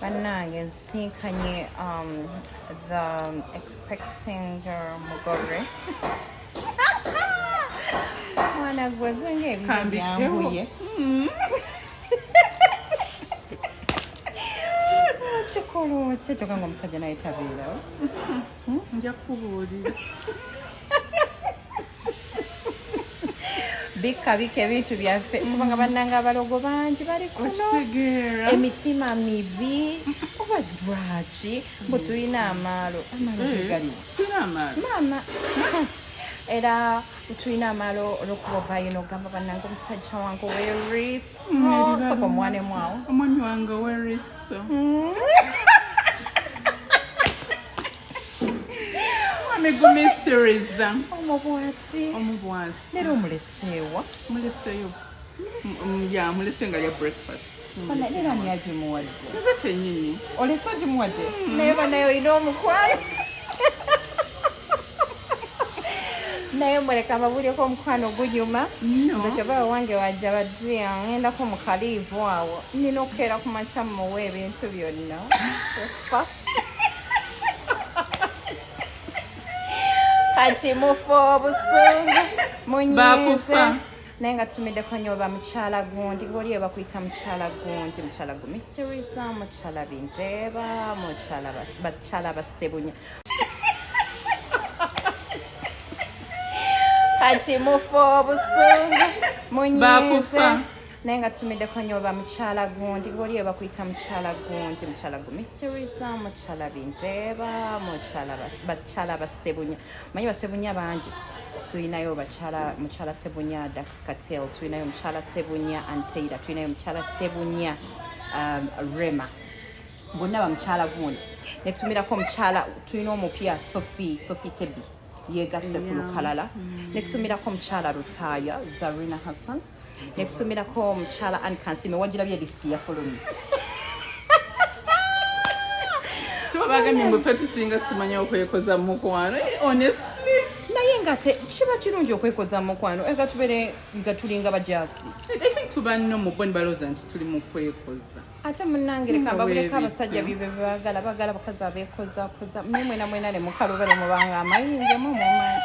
Bannange nsinkanye the expecting mugore. Mwana gwe gwe ng'ebintu Kambikewo. byanguye. Kikola otya kyokka ng'omusajja naye tabeerawo? Nja kubuulira. Bikka bikka ebintu byaffe kubanga bannange abalogo bangi bali kuno. Okitegeera. Emitima mibi oba lwaki mbu tulina amaalo, amaalo gegaliwo. Tulina amaalo. Maama, era tulina amaalo olwokuba ovaayo n'ogamba bannange omusajja wange ow'eriiso, soka omwanemu awo. Omwami wange ow'eriiso. Mwami gumisiriza. Omubwati. Omubwati. Leero omuleseewa? Muleseeyo. Ya, mulese nga lya breakfast. Leero ani agimuwadde? Nze kennyini. Olese ogimuwadde? Naye banaye olina omukwano. Naye muleka mbabuulireko omukwano gunyuma. Nnyo. Nze kyova wange wajja bajja ngendako mu kaliivu awo, nina okukeera ku makya mmuwe ebintu byonna. Breakfast. Kati mufa obusungu munyiize. Bakufa. Naye nga tumiddeko nnyo ba mukyala gundi, ng'oli eyo bakuyita mukyala gundi, mukyala gumisiriza, mukyala bindeeba, mukyala bakyala basebunya. Kati mufa obusungu munyiize. Bakufa. Naye nga tumiddeko nnyo ba mukyala gundi, ng'oli eyo bakuyita mukyala gundi, mukyala gumisiriza, mukyala bindeeba, mukyala bakyala basebunya. Manyi basebunya bangi. Tulinayo bakyala, mukyala Sebunya Dax Cartel, tulinayo mukyala Sebunya Anteira, tulinayo mukyala Sebunya Rema. Bonna ba mukyala gundi. Ne tumirako mukyala, tulina omupya Sophie, Sophie Tebi yeegasse ku lukalala. Ne tumirako mukyala Rutaaya Zarina Hassan. Ne tumirako mukyala Ann Kansime, wagirabye lisiti ya fulumi. Si babagambye mbu ffe tusinga simanya okwekoza mu mukwano. Honestly. Naye nga kiba kirungi okwekoza mu mukwano, nga tubeere nga tulinga bajaasi. I think tuba nno mu bo ne balowooza nti tuli mu kwekoza. Ate munnange leka Nga mbabuleko weebisse. abasajja bye baagala, baagala abakazi abeekozakoza. Naye mwena mwena ne mukalubale mubanga amayinja mu mumanyi.